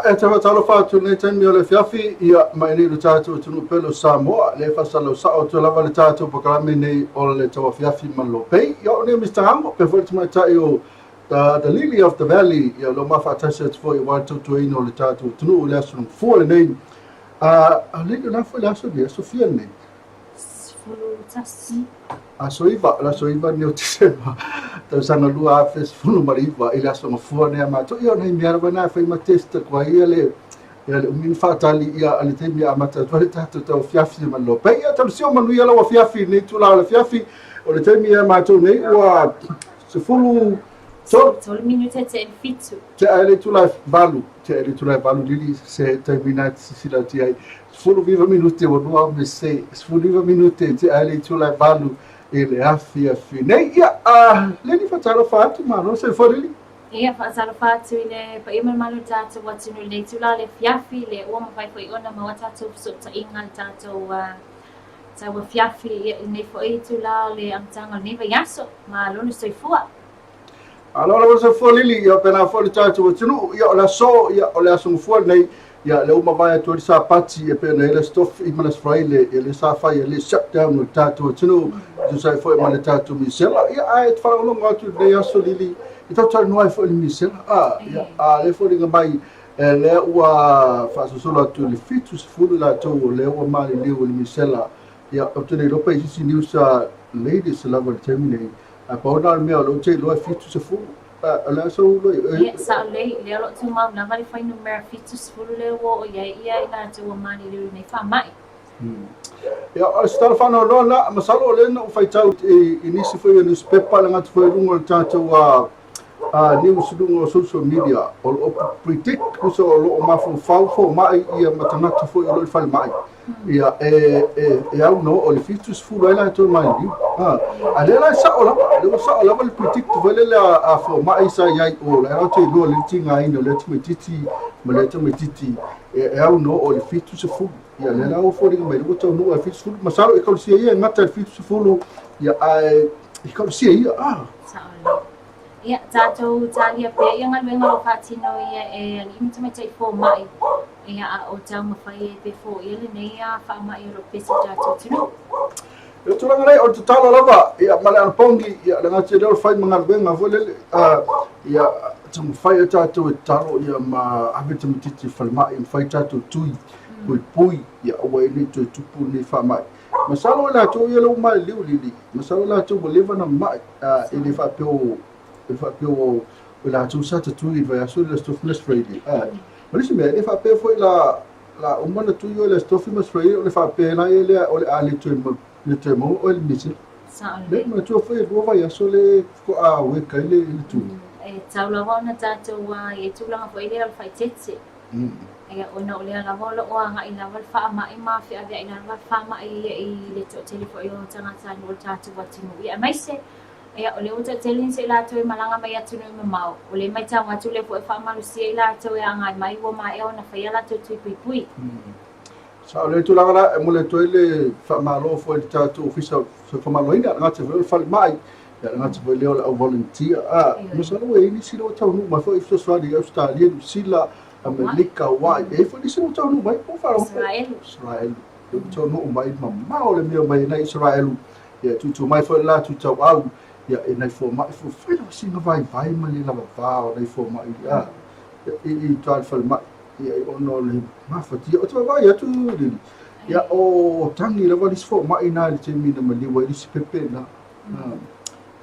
E te faatalofa atu i lenei taimi o le afiafi, ia, mai nei i lo tatou atunuu pele o Samoa, lea e faasalalau sao atu lava le tatou polokalame nei o le Tauafiafi ma Lopei. Ia, o nei o Mister Ago, pea foi le tamaitai o The Lily of the Valley, ia, o lo o mafaatasi atu foi aua le tautuaina o le tatou atunuu i le aso gafua lenei. Lily, o le a foi le aso lenei, aso fia lenei? 11. Aso 9, o le aso 9 lenei o Tesema, tausaga 2019, i le aso gafua lenei a matou. Ia, o nai mea lava na e fai ma test atu ai ia le ia le umi ona faatali ia a le taimi e amata atu ai le tatou tauafiafi ma le Lopei. Ia, talusio manuia lau afiafi i lenei itula o le afiafi. O le taimi ia matou nei ua 13 3 minute te i 7. Te ai le itula e 8, te ai le itula e 8 Lili, se taimi na te sisila atu i ai. 19 minute ua lua me se, 19 minute te ai le itula e 8 i le afiafi nei. Ia, Lili, faatalofa atu, malo soifua Lili. Ia, faatalofa atu i le paia ma le mamalu o le tatou atunuu i lenei itula o le afiafi, le ua mafai foi ona maua tatou fesootaiga i le tatou tauafiafi i lenei foi itula o le amataga o lenei vaiaso. Malo le soifua. Malo lava le soifua Lili, ia faapena foi le tatou atunuu. Ia o le aso, ia o le aso gafua lenei, ia lea ua mavae atu ai le Sapati e pei ona i ai le Aso Tofi ma le Aso Faraile, ia lea sa fai ai le shutdown o le tatou atunuu, e tusa ai foi ma le tatou misela. Ia ae te faalogologo atu i lenei aso Lili, i talatalanoa ai foi i le misela. A, ia, a lea e foliga mai lea ua faasolosolo atu i le 70 i latou o lea ua maliliu i le misela. Ia, ou te le iloa pe i ai se isi news latest lava i le taimi nei, Ae pau lena o le mea o lea ou te iloa e 70. O le a sou iloa i Ia, sao lelei, lea o lo o tumau lava le fuainumera 70 lea ua oo i ai ia i latou ua maliliu i lenei faamai. Ia, o se tala faanoanoa lena, masalo o lea na ou faitau i nisi foi o newspaper, le gata foi i luga o le tatou news i luga o social media, o lo o predict, tusa o lo o mafaufau fomai ia ma tagata foi o lo o i le falemai. Ia, e au na oo i le 70 ai latou e maliliu. A lea la e sao lava, lea ua sao lava le predict foi lele a fomai sa i ai o, la e te iloa le tigaina o lea tamaitiiti ma lea tamaitiiti e au na oo i le 70. Ia, lea la ua foliga mai lea ua taunuu i le 70. Masalo ekalesia ia e gata i le 70, ia, ae ekalesia ia, ah. Sao lelei. Ia, tatou talia pea ia galuega o lo o faatino ia e alii ma tamaitai fomai, ia, a o taumafai ai pe foia lenei faamai o lo o pepesi i le tatou atunuu. I le tulaga nei, o le tatalo lava, ia, ma le anapogi, ia, le gata i lea o le fai ma galuega foi lele, ia, taumafai ai tatou e tatalo, ia, ma ave tamaitiiti i le falemai, ma fai tatou tui puipui, ia, aua ai ne i toe tupu lenei faamai. Masalo i latou ia lea ua maliliu Lili, masalo latou ua leva ona mamai, e le faapea o e faapea o i latou sa tatui i le vaiaso i le Aso Tofi ma le Aso Faraile. Ma le isi mea, e le faapea foi la la uma ona tui oe i le Aso Tofi ma le Aso Faraile o le faapea la ia lea o le a le toe le toe maua oe i le misela. Sao lelei. Le manatua foi e lua vaiaso le faatoa weka ai le tui. E tatau lava ona tatou i ai tulaga foi lea o le faaeteete. Ia, ona o lea lava o lo o agai lava le faamai ma feaveai lava le faamai ia i le toatele foi o tagatanuu o le tatou atunuu. Ia, aemaise, ia, o lea ua toatele nisi o i latou e malaga mai atunuu mamao, o lea e matau atu o lea foi e faamalosia i latou e agai mai ua maea ona fai a latou tui puipui. Sao lelei tulaga la, e momoli atu ai le faamalo foi i le tatou Ofisa o Soifua Maloloina, le gata foi o le falemai, ia le gata foi lea o le au volunteer. Masalo ua i ai nisi lea ua taunuu mai foi i fesoasoani i Ausetalia, Niu Sila, Amerika, Hawaii, e i ai foi nisi ua taunuu mai po o faalogo. Israelu. Israelu. Lea ua taunuu mai mamao le mea mai nai Israelu. Ia tuutuu mai foi le latou tauau, ia e nai fomai foi fai lava sina vaivai ma le lavava o nai fomai a i uta i le falemai. Ia ona o le mafatia. Ou te vaavaai atu Lili, ia o tagi lava le isi fomai na i le taimi na maliu ai le isi pepe na.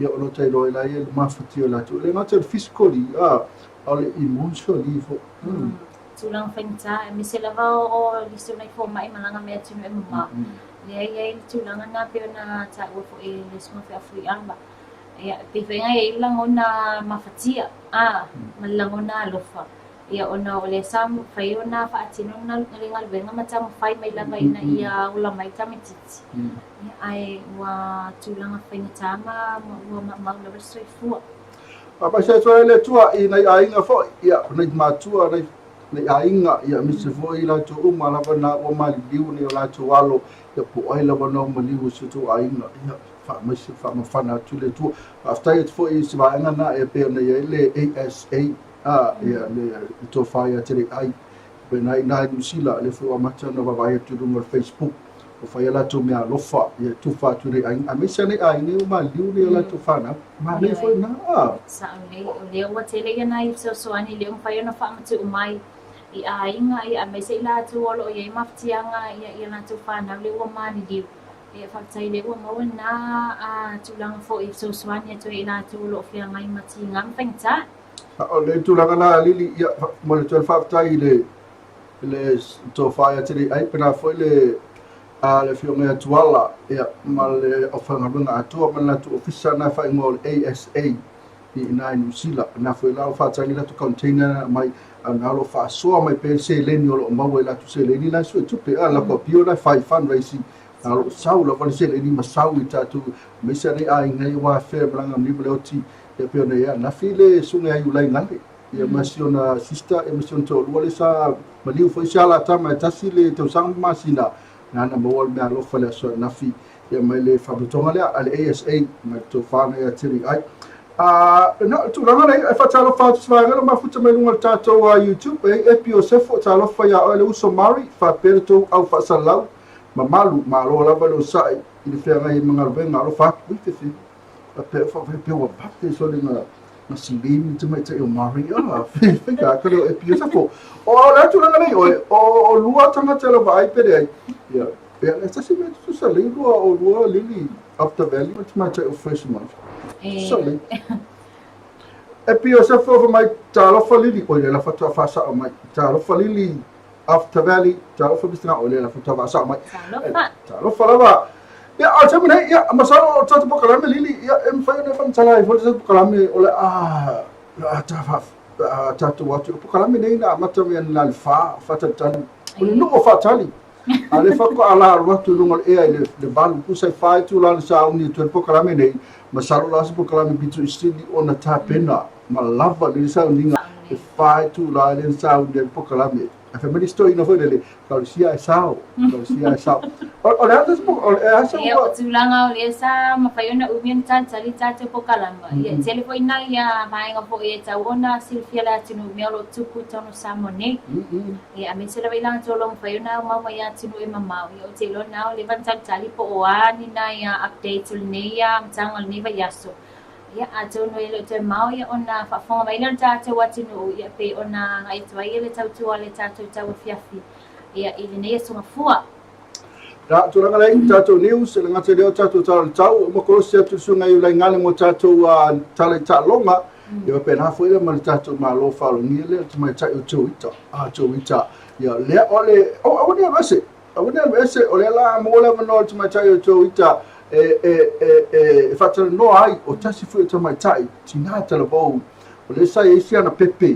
Ia o lo o tailoa ai la ia le mafatia o latou. E le gata i le physically, a o le emotionally foi. Tulaga faigata, aemaise lava o nisi o nai fomai malaga mai atunuu e mamao. Lea e i ai le tulaga lena pei ona taua foi e le Susuga Feafuiava. Ia, e pei foi ona i ai le lagona mafatia, a, ma le lagona alofa. Ia, ona o lea sa mafai ona faatino le galuega ma taumafai mai lava ina ia ola mai tamaitiiti. Ia, ae ua tulaga faigata ma ua maumau lava le soifua. Faamaise atu ai le Atua i nai aiga foi, ia, nai matua, nai, nai aiga, ia, aemaise foi i latou uma lava na ua maliliu nai o latou alo, ia, po o ai lava na ua maliu i si o outou aiga, ia, faamaise, faamafana atu le Atua. Faafetai atu foi i se vaega na e pei ona i ai le ASA, a, ia, le tofa ia Teleiai. Pena i ina i Niu Sila, lea foi ua amata ona vaavaai atu i luga o le Facebook, ua fai a latou meaalofa, ia tufa atu i nai aiga, aemaise lava nai aiga ia ua maliliu nai a latou fanau. Manaia foi lena. Sao lelei, o lea ua tele ia nai fesoasoani lea ua mafai ona faamatuu mai i aiga, ia aemaise i latou o lo o i ai mafatiaga ia i a latou fanau lea ua maliliu. Ia faafetai lea ua maua lena tulaga foi e fesoasoani atu ai i latou o lo o feagai ma tiga ma faigata. O le tulaga la Lili, ia, momoli atu ai le faafetai i le le tofa ia Tele Ai, pena foi le a le afioga ia Tuala, ia, ma le aufaigaluega atoa ma le latou ofisa na faaigoa o le ASA i ina i Niu Sila. Na foi la o faatagi latou container na aumai, a na o lo o faasoa mai pea le seleni o lo o maua i latou seleni la e sue tupe, a latou apio la e fai fundraising, na o lo o sau lava le seleni ma sau i tatou, aemaise lava nai aiga ia ua afea e malaga mai ma le oti. Ia pei ona i ai ananafi le susuga ia Iulai Gale, ia ma si ona sister, ia ma si ona toalua lea sa maliu foi si ala tama e tasi le tausaga ma masina, na na maua le meaalofa i le aso ananafi, ia mai le faalapotopotoga lea a le ASA, mai le tofa na ia Terry Ai. A, na, o le tulaga lea, e faatalofa atu se vaega lea mafuta mai luga o le tatou YouTube, e Epi Iosefo, talofa ia oe le uso Mari, faapea le tou au faasalalau, mamalu, malo lava le osa'i i le feagai ai ma galuega, alofa atu, ui fefe. Faapea ua vave sole na silei ni tamaitai o Mari. Ah, fai ka leo e pia safo. O le tulaga nei oe, o lua tagata la vaai pe leai. Ia, ia le tasi mea tutusa lei lua o lua Lily of the Valley ma tamaitai o Fresh Month. Tutusa lei. E pia safo fa mai talofa Lily, oi le la faatoa faasao mai. Talofa Lily of the Valley, talofa Mr. Ngao, le la faatoa faasao mai. Talofa. Talofa lava. Ia, o le taimi nei, ia, masalo o tatou polokalame Lili, ia, e mafai ona faamatala ai foi le tatou polokalame o le a, a ta fa, a tatou atu. O polokalame nei na amata mai anana i le 4, faatalitali. O le nuu o faatali. A lea faatoa ala alu atu i luga o le ea i le, le 8, tusa e 4 itula na sauni atu ai le polokalame nei, masalo la se polokalame pito i sili ona tapena ma lava le sauniga e 4 itula lea na sauni ai le polokalame. Ae fai mai le isi toeaina foi lele, Talosia ae sao, talosia ae sao. O le a se o le a se Ia, o tulaga o lea sa mafai ona umi ona talitali tatou polokalame. Ia, e tele foi nai vaega foi e tatau ona silafia e le atunuu i mea o lo o tupu i totonu o Samoa nei. Ia, aemaise lava i latou o lo o mafai ona aumau mai atunuu e mamao. Ia, ou te iloa na ua leva ona talitali po o a ni nai updates o lenei amataga o lenei vaiaso. Ia, atonu e le o toe mao ia ona faafofoga mai lea o le tatou atunuu, ia, pei ona agai atu ai le tautua a le tatou tauafiafi, ia, i lenei aso Gafua. Na, tulaga lea i tatou news, e le gata i lea o tatou tala o le tau, ua kolosi atu le susuga ia Ulaigale mo tatou tala i taaloga, ia faapena foi lea ma le tatou Malo faalogia lea, le tamaitai o Joe Ita, a Joe Ita, ia lea o le, aua ne i alu ese, Aua ne i alu ese, o lea la maua le avanoa o le tamaitai o Joe Ita e, e, e, e, e faatalanoa ai, o tasi foi o tamaitai, tina talavou, o lea sa i ai si ana pepe,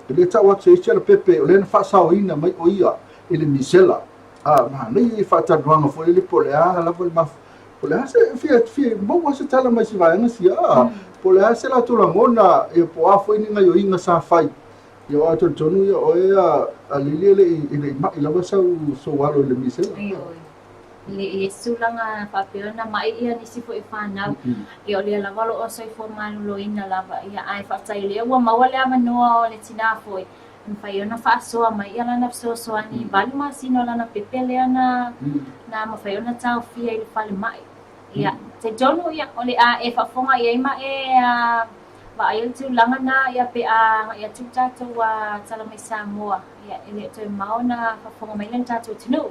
e le tau atu i ai si ana pepe, o lea na faasaoina mai o ia i le misela. A, manaia ia faatalanoaga foi lele po o le a lava le maf, po o le a se, fia, fia maua se tala mai si vaega sia, a, po o le a se latou lagona, ia po o a foi ni gaioiga sa fai. Ia aua e talitonu ia oe a a Lili e le i e le i ma'i lava sau sou alo i le misela. Ioe. E le i ai se tulaga faapea ona ma'i ia nisi foi o fanau. Ia o lea lava o lo o soifua maloloina lava. Ia ae faafetai o lea ua maua le avanoa o le tinā foi e mafai ona faasoa mai ia lana fesoasoani i 8 masina o lana pepe lea na na mafai ona taofia i le falemai. Ia, talitonu ia o le a e faafofoga i ai ma e Vaai le tulaga na ia pe a agai atu le tatou tala mai Samoa, ia e le o toe mao ona faafofoga mai lea i le tatou atunuu.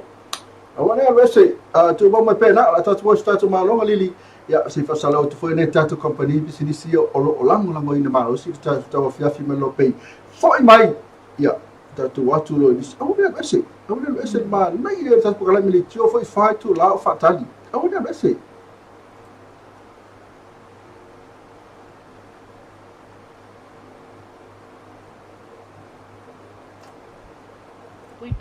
Aua ne i alu ese, tumau mai pea i ina, o le a tatou o i se tatou maloga Lili, ia se i faasalau atu foi nai tatou kamupani pisinisi ia o lo o lagolagoina malosi le tatou tauafiafi mai Lopei. Foi mai, ia tatou o atu loa i nisi, aua ne i alu ese, aua ne i alu ese, manaia le tatou polokalame leitio foi 4 itula o faatali, aua ne i alu ese.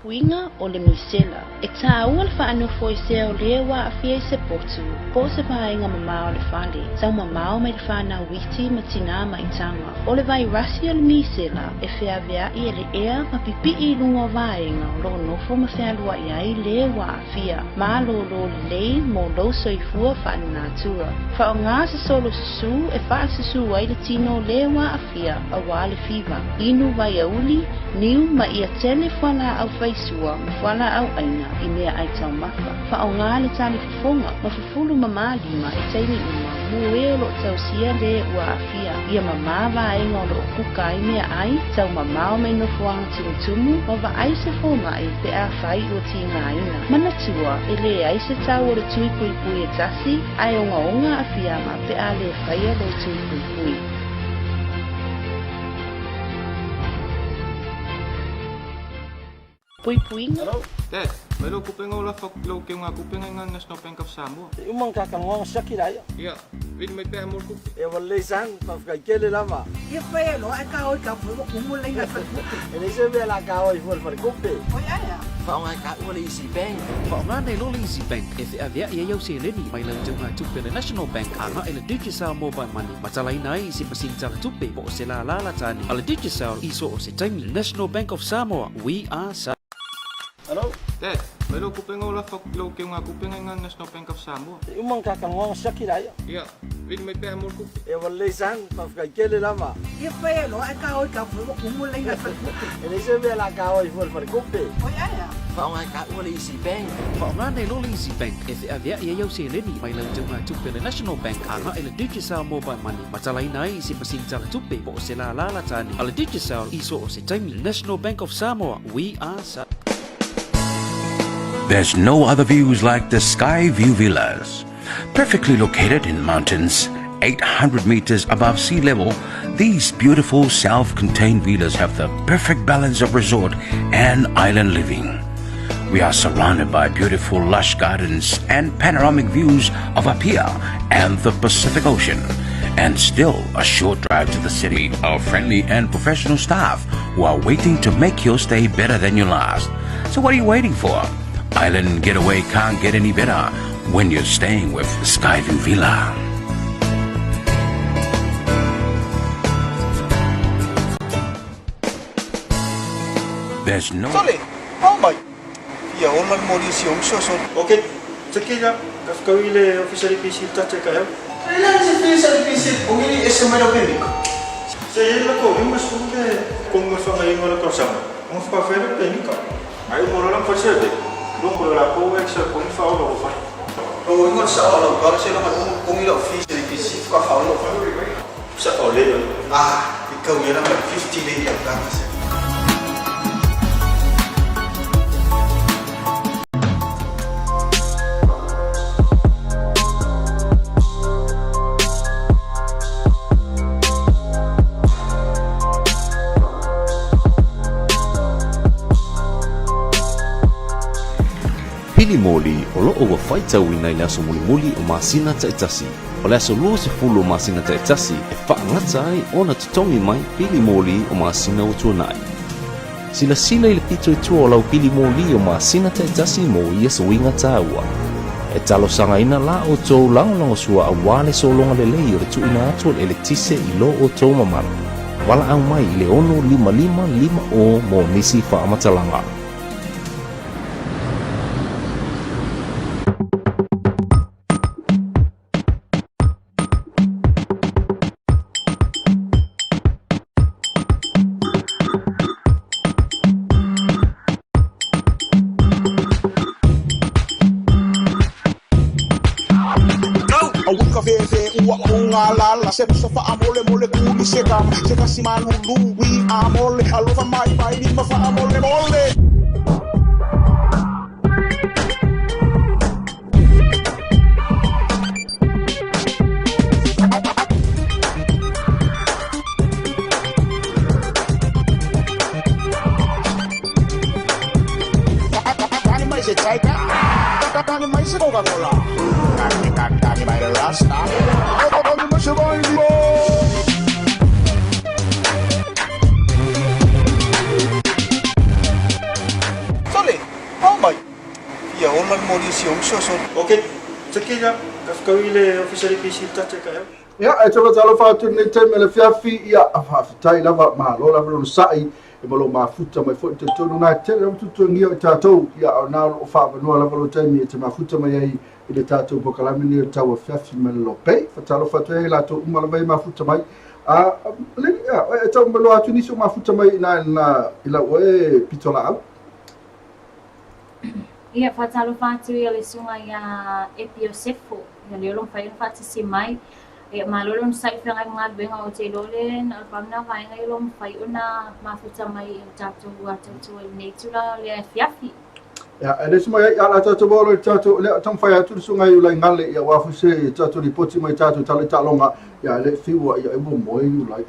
Puipuiga o le Misela. E tāua le faanofoesea o le ua aafia i se potu, po o se vaega mamao o le fale, taumamao mai le fanau iti ma tinā maitaga. O le vairasi o le misela e feavea'i e le ea ma pipi'i i luga o vaega o loo nofo ma fealua'i ai le ua aafia. Malōlō lelei mo lou soifua faalenatura. Faaaogā se solo susū e faasusū ai le tino o le ua aafia auā le fiva. Inu vaiauli, niu ma ia tele fualaau faisua ma fualaau aina i meaai taumafa. Faaaogā le talifofoga ma fufulu mamā lima i taimi uma mo e o loo tausia le ua aafia. Ia mamā vaega o loo kuka ai meaai, taumamao mai nofoaga tumutumu ma vaai se fomaʻi pe afai ua tigaina. Manatua, e leai se tau o le tui puipui e tasi, ae ogaoga aafiaga pe a lē faia lou tui puipui. Puipuiga. Dad, mai lou kupenga o lafo aku i lou keugatupe ngai nga National Bank of Samoa. E uma ka kanoa siaki la ia. Ia, vili mai pea mo le tupe. E ua lelei san, faafetai tele lava. Ia fai loa e ka oi ka fai ua kumu le ina faletupe. E leai se mea la ka oi fua i le faletupe. Oi ae a. Faaaoga e taua le Easy Bank. Faaaoga nei loa le Easy Bank e feaveai ai au seleni mai lau teugatupe a le National Bank agai i le Digicel Mobile Money ma talaina ai i se masini talatupe po o se lālā latani a le Digicel i so o se taimi. National Bank of Samoa, we are Samoa. Hello. Dad, mai lou kupenga o lafo aku i lou keugatupe ngai nga National Bank of Samoa. E uma ka kanoa siaki la ia. Ia, vili mai pea mo le tupe. E ua lelei san, faafetai tele lava. Ia fai loa e ka oi ka fai ua kumu le ina faletupe. E leai se mea la ka oi fua i le faletupe. Oi ae a. Faaaoga e taua le Easy Bank. Faaaoga nei loa le Easy Bank e feaveai ai au seleni mai lau teugatupe a le National Bank agai i le Digicel Mobile Money ma talaina ai i se masini talatupe po o se lālā latani a le Digicel i so o se taimi. National Bank of Samoa, we are Samoa. There's no other views like the Skyview Villas. Perfectly located in mountains, 800 meters above sea level, these beautiful self-contained villas have the perfect balance of resort and island living. We are surrounded by beautiful lush gardens and panoramic views of Apia and the Pacific Ocean. And still a short drive to the city. Our friendly and professional staff who are waiting to make your stay better than your last. So what are you waiting for? Island getaway can't get any better when you're staying with Skyview Villa. There's no Sole, ao mai. Fia ola le moli i si ou uso, Sole. Ok, seki la, ka whakaui le ofisa le PC le tate ka heo. E leai se fisa le PC, o ngili ese mai lau penika. Se i la ko lima sulu le konga whanga ingo le kausanga, o nga whakawhai le penika. Ai o molo lang whasebe, longo la ko e sa kongi whaola o whai. O ingo le sao lau kala se longa kongi lau fisa le PC whakawhaola o whai. Sa o le. Ah, i kau ia langa 50 lei lau kanga se. Pili moli o loo ua faitauina i le aso mulimuli o masina taitasi. O le aso 20 o masina taitasi e faagata ai ona totogi mai pili moli o masina ua tuanai. Silasila i le pito i tua o lau pili moli o masina taitasi mo ia suiga taua. E talosagaina la outou lagolagosua auā le sologa lelei o le tuuina atu o le eletise i lo outou mamalu. Valaau mai i le 6 5 5 5 o mo nisi faamatalaga. Aua ka fefe ua unga lala se fa amole mole kuli se kama se kasi malulu wi amole alofa mai mai ni ma fa amole mole. Tani mai se taika, tani mai se Coca-Cola, tani tani mai le Rasta, tani mai se Bailey. Omai, fia ola le moli o si ou uso so. Ok, teki ia, ka whakaui le ofisa le PC tate ka heo. Ia, e tau talofa atu lenei taimi o le afiafi, ia, faafetai lava, malo lava le onosai, e ma lou mafuta mai foi talitonu na e tele lava tutuagia o i tatou, ia, o na o loo faaavanoa lava lou taimi e te mafuta mai ai i le tatou polokalame lenei o le tau afiafi ma le lopei. Faatalofa atu ai i latou uma lava e mafuta mai. A, le, ia, e tau maloa atu nisi o mafuta mai i na, i lau oe pitolaau. Ia, faatalofa atu ia le susuga ia Epi Iosefo, ia lea o lo o mafai ona faatasi mai. Ia, malo le onosai i feagai ma galuega, ou te iloa le na o le pau lena vaega ia o lo o mafai ona mafuta mai i le tatou tautua i lenei itula o le afiafi. Ia, e le isi mai ai, a la tatou maua loa i le tatou, lea, taumafai atu le susuga ia Ulaigale, ia aua foi se tatou lipoti mai tatou tala i taaloga, ia e le i fiu ia e ua moe Iulai.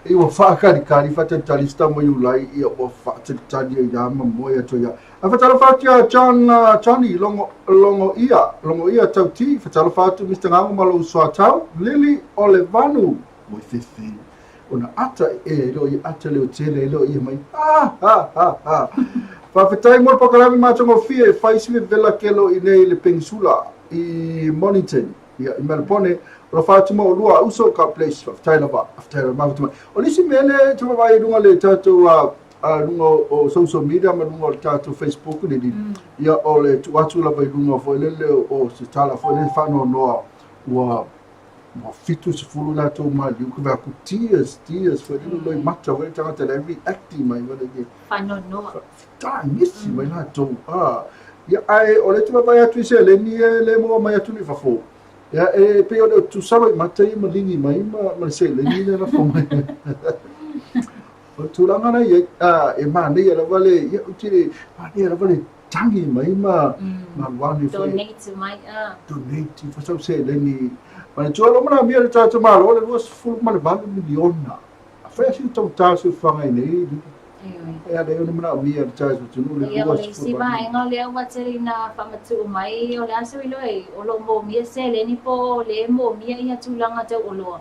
Ia ua faakalikali, faatalitali si tama Iulai, ia ua faatalitali ai lava ma moe atu ai lava. Ae faatalofa atu ia John, Johnny, Longo, Longo ia, Longo ia Tauti, faatalofa atu Mister Gago ma lou soatau, Lily Olevanu, moe fefe. Ona ata e e lo i ata leo tele e lo i mai. Ha ha ha ha. Faafetai mo le polokalame matagofie e fai si vevela kelo i nei le penisula i Mornington. Ia, i Melbourne, o la whātu ma o lua uso, God bless. Faafetai lava, faafetai lava, mafuta mai. O nisi mea le te vaavaai i luga le tatou a luga o social media ma luga o le tatou Facebook lili, ia o le tuu atu lava i luga foi lele o se tala foi lele faanoanoa ua ua 70 latou maliu ka vaai atu tears, tears foi lele loi mata foi le tagata le reacting mai foi lele. Faanoanoa. Tagisi mai latou. Ah, ia, ae o le te vaavaai atu i seleni e le maua mai atu i fafo. Ia, e pei o le tusa i mata ia maligi mai ma le seleni le lafo mai. O le tulaga la i ai, ah, e manaia lava le, ia, ou te le, manaia lava le tagi mai ma alu ane foi. Donate mai, ah. Donate, fa sau seleni. Manatua lo mana mia le tatou Malo le 28 miliona. Afai a si tautā se whangai nei, e ala e ona manaomia le tatou atunuu le Ia, o le isi vaega o lea ua tele ina faamatuu mai, o le a se iloa ai, o lo o moomia seleni po o le moomia ia tulaga tau oloa?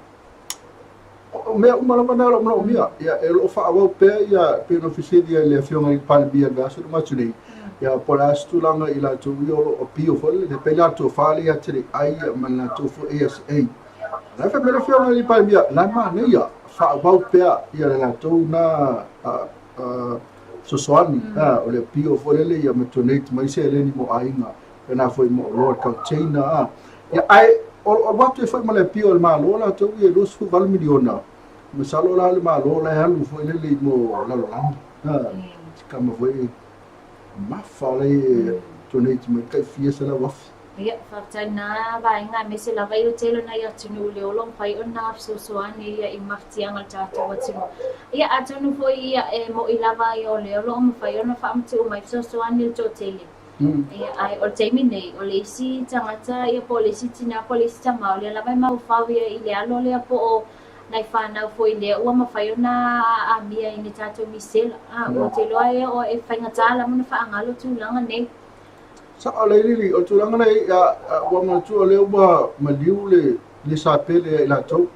O mea uma lava na o lo o manaomia. Ia, e o lo o faaauau pea ia, pei ona fesili ai le Afioga i le Palemia i le vaiaso lea atu nei, ia, po o le a se tulaga i latou ia o lo o appeal foi lele, pei latou fa lea ia te le ai ma le latou foi ASA. La e fai mai le Afioga i le Palemia, la e manaia, faaauau pea ia le latou na fesoasoani, o le appeal foi lele ia ma donate mai seleni mo aiga, pena foi mo oloa le container. Ia, ae o alu atu ai foi ma le appeal a le Malo latou ia 28 miliona, masalo la le Malo la e alu foi lele i mo lalolagi. Si kama foi mafa la e donate mai tai fia 100,000. Ia, faafetai lena vaega aemaise lava i le tele o nai atunuu o lea o lo o mafai ona fesoasoani ia i mafatiaga o le tatou atunuu. Ia, atonu foi ia e mo'i lava ia o lea o lo o mafai ona faamatuu mai fesoasoani i le toatele. Ia, ae o le taimi nei, o le isi tagata ia po o le isi tinā po o le isi tama, o lea lava e mafaufau ia i le alo lea po o nai fanau foi lea ua mafai ona amia i ni tatou misela. A, ou te iloa e o e faigata lava ona faagalo tulaga nei. Sao lelei Lili, o le tulaga lea ua manatua o lea ua maliu le le sapele ia i latou.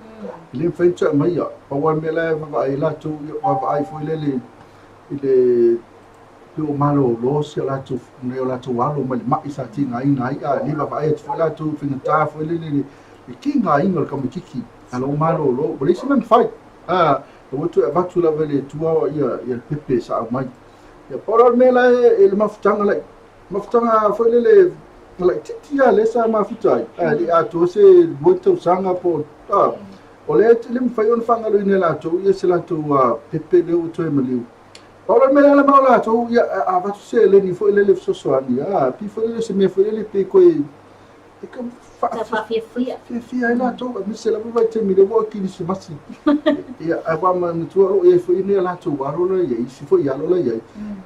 E le mafai ona toe aumaia. Pau lava le mea la e vaavaai ai latou, ia vaavaai foi lele i le pei ua malolo si o latou nai o latou alo mai le mai sa tigaina ai, a le vaavaai atu foi latou i faigata foi lele le tigaina o le tamaitiiti a la ua malolo. Ua leai se mea mafai. A, ua toe avatu lava e le Atua ia le pepe sa aumai. Ia, pau la le mea la e le mafutaga la mafutaga foi lele laitiiti lava lea sa mafuta ai, ae le i atoa se 2 tausaga po o o lea e le mafai ona faagaloina e latou ia se latou pepe lea ua toe maliu. Pau la le mea lea la manao latou, ia a avatu se seleni foi lele fesoasoani, a pei foi lele se mea foi lele pe toe e ka faafiafia fiafia ai latou, aemaise lava vaitaimi lea ua oo i Kerisimasi. Ia, ae ua manatua o lo o i ai foi nai a latou alo la i ai, isi foi alo la i ai.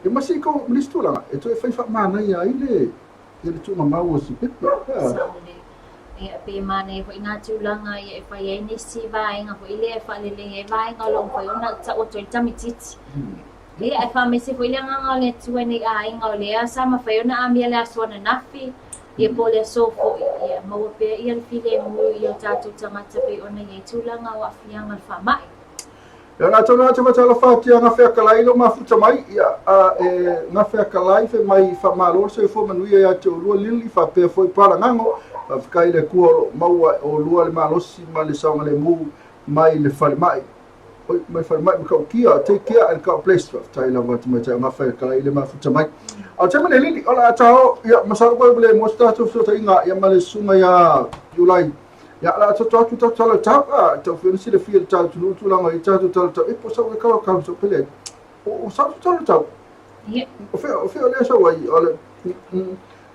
E ma se ko ma le isi tulaga, e toe fai faamanaia ai le ia le tuugamau o si pepe. Sao lelei. Ia, pe manaia foi nā tulaga ia e fai ai nisi vaega foi lea e faalelei ai vaega o lo o mafai ona tau atu ai le tamaitiiti. Ia, ae faamaise foi le agaga o le Atua i nei aiga o lea sa mafai ona amia le aso ananafi, ia po o le aso foi, ia maua pea ia le filemu i o tatou tagata pei ona i ai tulaga o aafiaga o le faamai. Ia na tonu atu fatalofa atu ia Gafeakalai lo mafuta mai ia a e Gafeakalai fai mai faamalo le soifua manuia ia te oulua Lily faapea foi Palagago faafetai i le Atua o lo o maua e oulua le malosi ma le saogalemu mai le falemai oi mai falemai Matautia take care and God bless faafetai lava atu mai tai Gafeakalai le mafuta mai a o taimi nei Lily o le a taoo ia masalo koe ua le maua se tatou fesootaiga ia ma le susuga ia Iulai Ia, o le a toto atu tatou tala tau, a, tau fia ona silafia le tau atunuu tulaga i tatou tala tau, e po sau e kalo kalo sau pele, o sau se tala tau. Ia. O fea, o fea o lea sau ai, o le,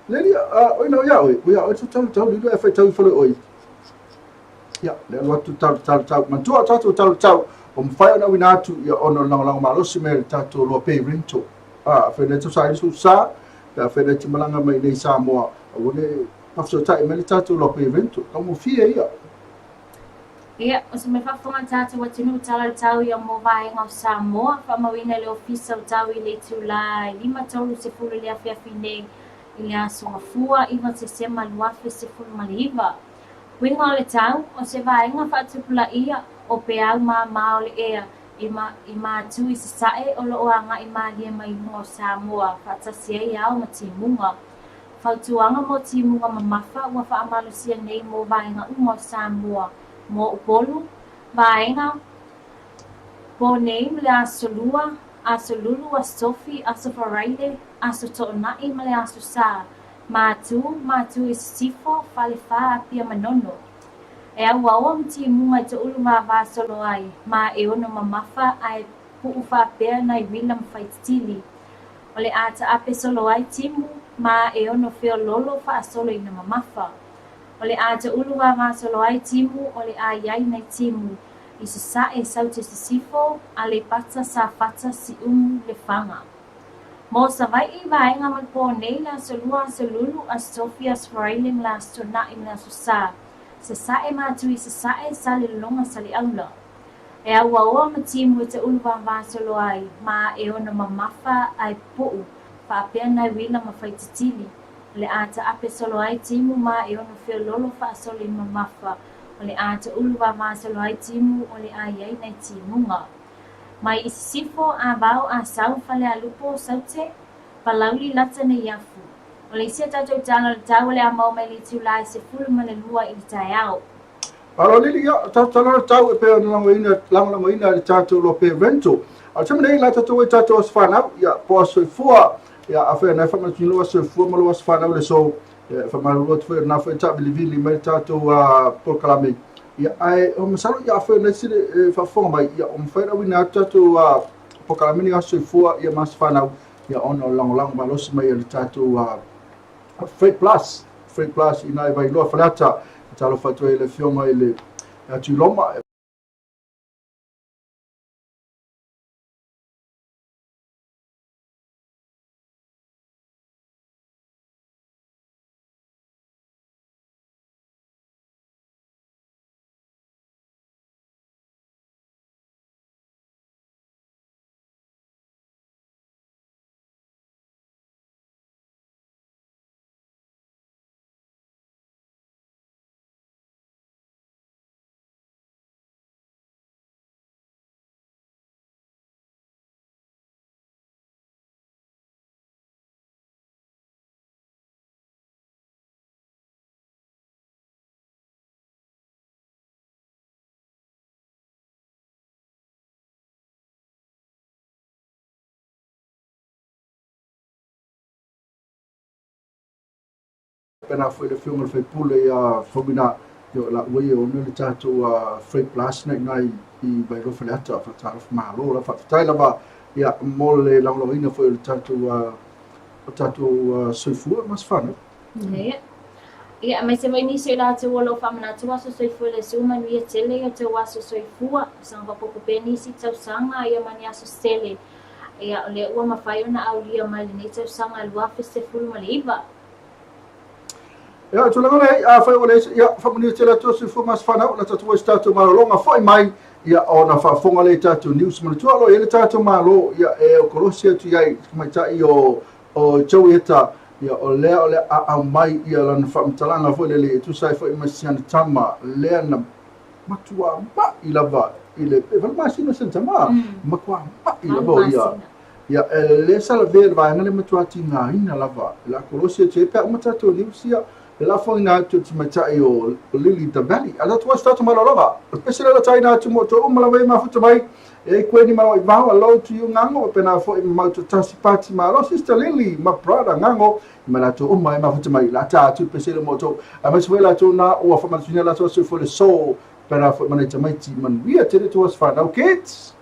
le lia, a, oi nau ia oi, o ia oi se tala tau, lilo e fai tau i fale oi. Ia, le alu atu tala tala tau, matua tatou tala tau, o mawhai ona uina atu, ia ona o lagolago malosi mai le tatou loa pay rental. A, fai nei tau sa i sa, pe a fai nei te malanga mai nei Samoa, a ua Whakatautai mai le tatou loa pay rental, taugofie ia. Ia, o se mea faafofoga le tatou atunuu tala le tau ia mo vaega o Samoa, faamauina i le Ofisa o Tau i le itula e 5:30 i le afiafi nei i le aso Gafua 9 Tesema 2019. Uiga o le tau, o se vaega faatupulaia o peau māmā o le ea i, i Matu i Sasae o lo o agai malie mai luga o Samoa faatasi ai ao ma timuga. Fautuaga mo timuga mamafa ua faamalosia nei mo vaega uma o Samoa, mo Upolu, vaega po nei ma le Aso Lua, Aso Lulu, Aso Tofi, Aso Faraile, Aso Toonai ma le Aso Sa, Matu, Matu i Sisifo, Falefa, Apia Manono. E auaoa ma timuga i toulu vava solo ai, ma e ono mamafa ae puu faapea nai uila ma faititili. O le a taape solo ai timu ma e ono feoloolo faasolo ina mamafa. O le a toulu vava solo ai timu o le a iai nai timu i Sasae, Saute Sisifo, Aleipata, Safata, Siumu, Lefaga. Mo Savaii, vaega ma le po nei, le Aso Lua, Aso Lulu, Aso Tofi, Aso Faraile ma le Aso Toonai ma le Aso Sa, Sasae, Matui, Sasae, Salelologa, Saleaula. E auaoa ma timu e taulu vava solo ai, ma e ono mamafa ae puu faapea nai uila ma faititili. O le a taape solo ai timu ma e ono feoloolo faasolo i mamafa. O le a taulu vava solo ai timu o le a iai nai timuga. Mai i Sisifo, Avao, Asau, Falealupo, Saute, Palauli, Lata, Neiafu. O le isi a tatou tala o le tau o le a maua mai le itula e 12 i le taeao. Malo lili, ia, tatou tala le tau e pei ona lagoina, lagolagoina e le tatou loa pay rental. A o le taimi nei, la tatou ai tatou aso fanau, ia, po aso soifua, ia, afai ona e faamanatuina lou aso soifua ma lou aso fanau i le aso, ia, e faamalulu atu foi o lena foi e taavilivili mai le tatou polokalame. Ia, ae o masalo, ia, afai ona isi le faafofoga mai, ia, ua mafai ona auina atu tatou polokalame ni aso soifua, ia, ma aso fanau, ia, ona o le lagolago malosi mai a le tatou Freight Plus, Freight Plus i nai Vailoa Faleata. E talofa atu ai i le Afioga i le Tuiloma. Pēlā foi le Afioga i le sui usufono ia Faumuina, ia o la ua ia ona le tatou Freight Plus na i ina i Vailoa Faleata. Faatalofa malo lava, faafetai lava ia mo le lagolagoina foi o le tatou o tatou soifua ma se fanau. Ia. Ia, aemaise foi nisi o i latou o lo o faamanatu aso soifua i le Aso manuia tele i o outou aso soifua, saga faaopoopo pea nisi tausaga ia ma ni aso tele. Ia, o lea ua mafai ona aulia mai lenei tausaga 2019. Ia, tulaga lea, afai ua leai, ia, faamanuia tele atu soifua ma se fanau, la tatou ai se tatou malologa foi mai, ia, ona faafofoga lea i tatou news. Manatua o lo o i ai le tatou Malo, ia, e kolosi atu i ai i tamaitai o Joey Heta, ia, o lea o le a aumai ia lana faamatalaga foi lele e tusa ai foi ma si ana tama lea na matua ma'i lava. i le pe 8 masina o si ana tama, matua ma'i lava o ia. Ia, e le sa lavea i le vaega lea matua tigaina lava e la kolosi atu ai pe a uma tatou news ia, le lafoina atu o le tamaitai o Lily Daveli. A tatou aso tatou malologa, o le pese lea o le taina atu mo outou uma lava e mafuta mai, e ai Kueni ma Loaivao, alo to you Ngago, pena foi ma Mautatasi Pati Malo, Sister Lily ma Brother Ngago, ma latou uma e mafuta mai, la ta atu le pese lea mo outou. Aemaise foi latou na ua faamanatuina latou aso foi le so, pena foi ma nai tamaiti manuia tele tou aso fanau kids.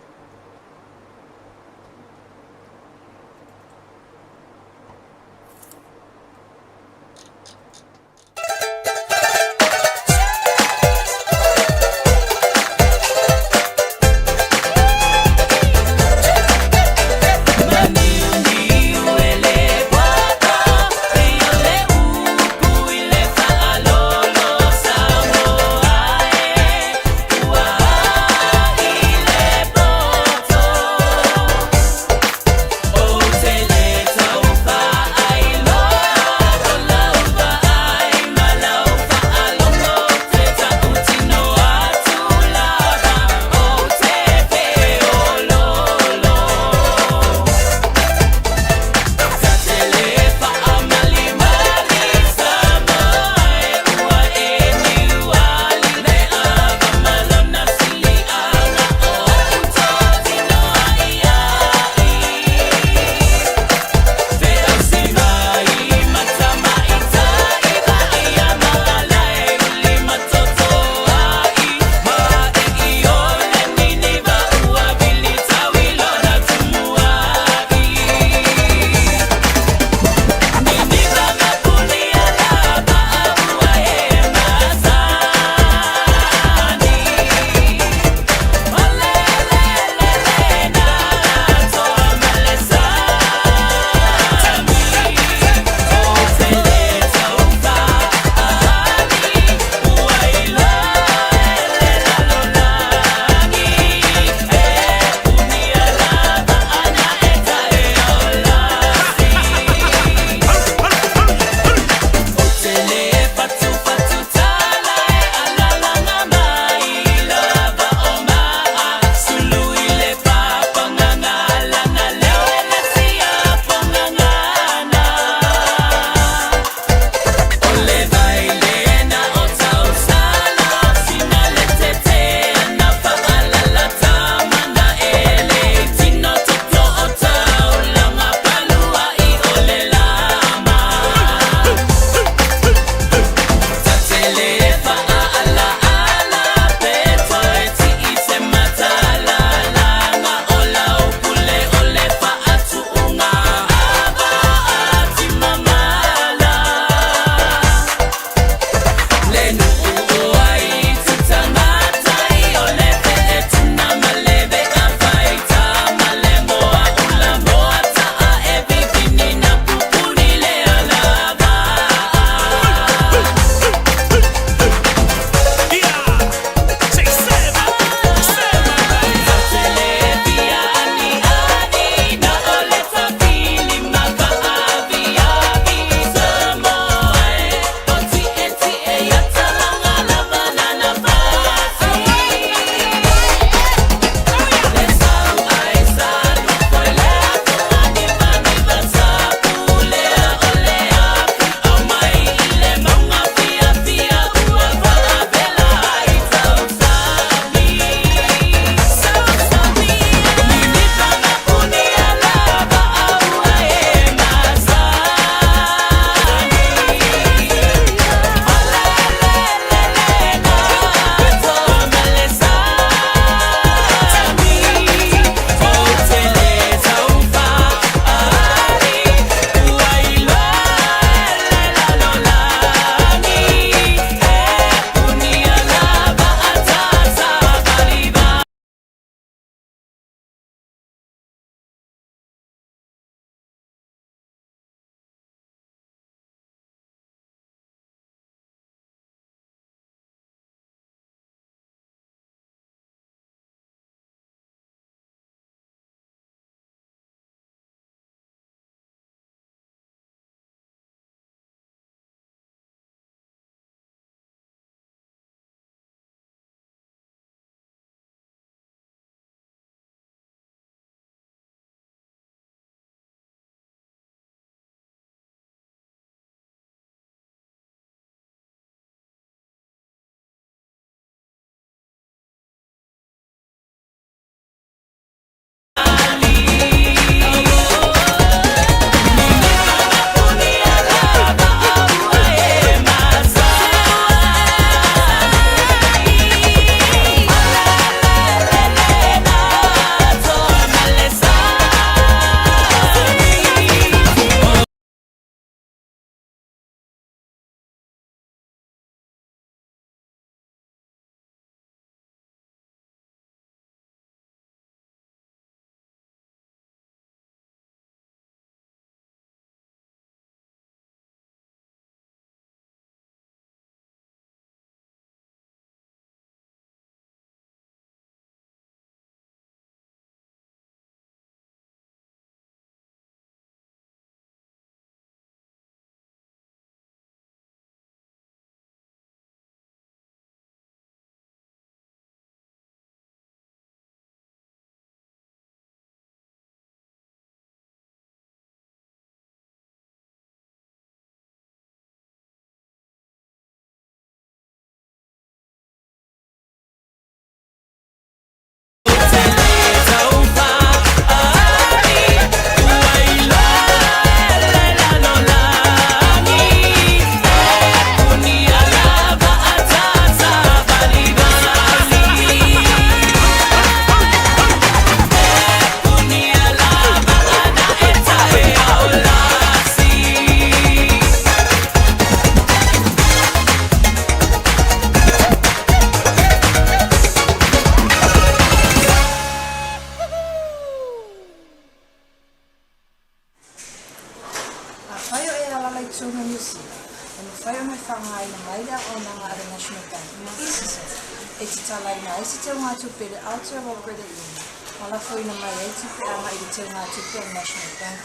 E mafai ona e faaaogaina mai le auaunaga a le National Bank, EasySave, e tatalaina ai se teugatupe i le Aotearoa Credit Union ma lafoina mai ai tupe agai i le teugatupe a le National Bank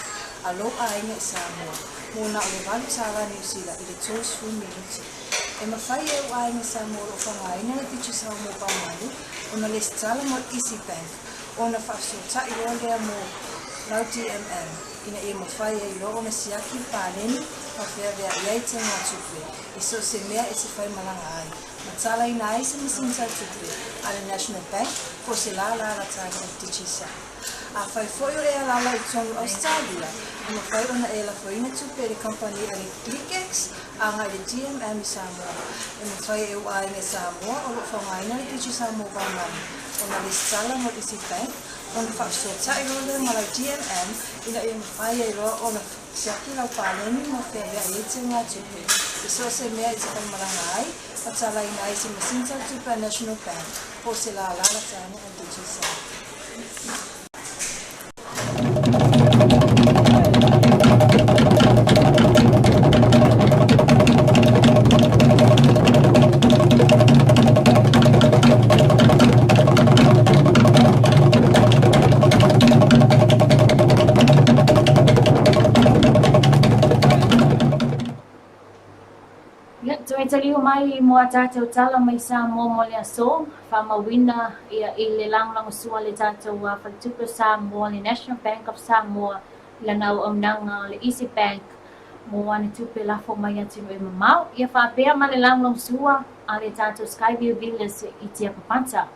a lou aiga i Samoa mo na o le $8 Niu Sila i le 30 minute. E mafai e ou aiga Samoa o lo o faaaogaina le Digicel Mobile Money ona lesitala mo le Easybank ona faafesootai loa lea mo lau DMM ina ia mafai ai loa ona siaki le paleni ma feaveai ai teugatupe i so o se mea e te faimalaga ai ma talaina ai se masini tau tupe a le National Bank po o se lālā latana o le Digicel. Afai foi o e alaala i totonu o Ausetalia, e mafai ona e lafoina tupe i le kamupani a le ClickX agai i le DMM i Samoa. E mafai e ou aiga i Samoa o lo o faaaogaina le Digicel Mobile Money ona lesitala mo le Easybank ona faafesootai loa lea ma lau DMM ina ia mafai ai loa ona siaki lau paleni ma feaveai ai teugatupe i so o se mea e te faimalaga ai ma talaina ai se masini tau tupe a National Bank po o se lālā latana a Digicel. Ia, toe taliu mai mo a tatou tala mai Samoa mo le aso, faamauina ia i le lagolagosua a le tatou Faletupe o Samoa, le National Bank of Samoa, i lana auaunaga le Easy Bank mo ana tupe lafo mai atunuu e mamao. Ia faapea ma le lagolagosua a le tatou Skyview Villas i Tiapapata.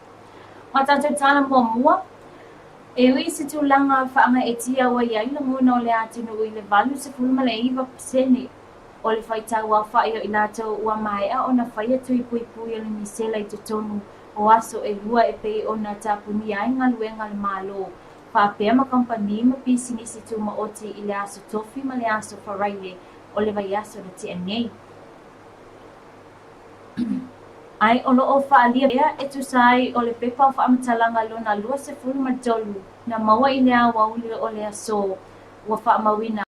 O a tatou tala muamua, e ui i se tulaga faagaeetia ua i ai lagona o le atunuu i le 89% o le faitau aofai o i latou ua maea ona faia tui puipui o le misela i totonu o aso e lua e pei ona tapunia ai galuega a le Malo faapea ma kamupani ma pisinisi tumaoti i le aso Tofi ma le aso Faraile o le vaiaso na tea nei. Ae o lo o faaalia pea e tusa ai o le pepa o faamatalaga lona 23 na maua i le aoauli o le aso ua faamauina.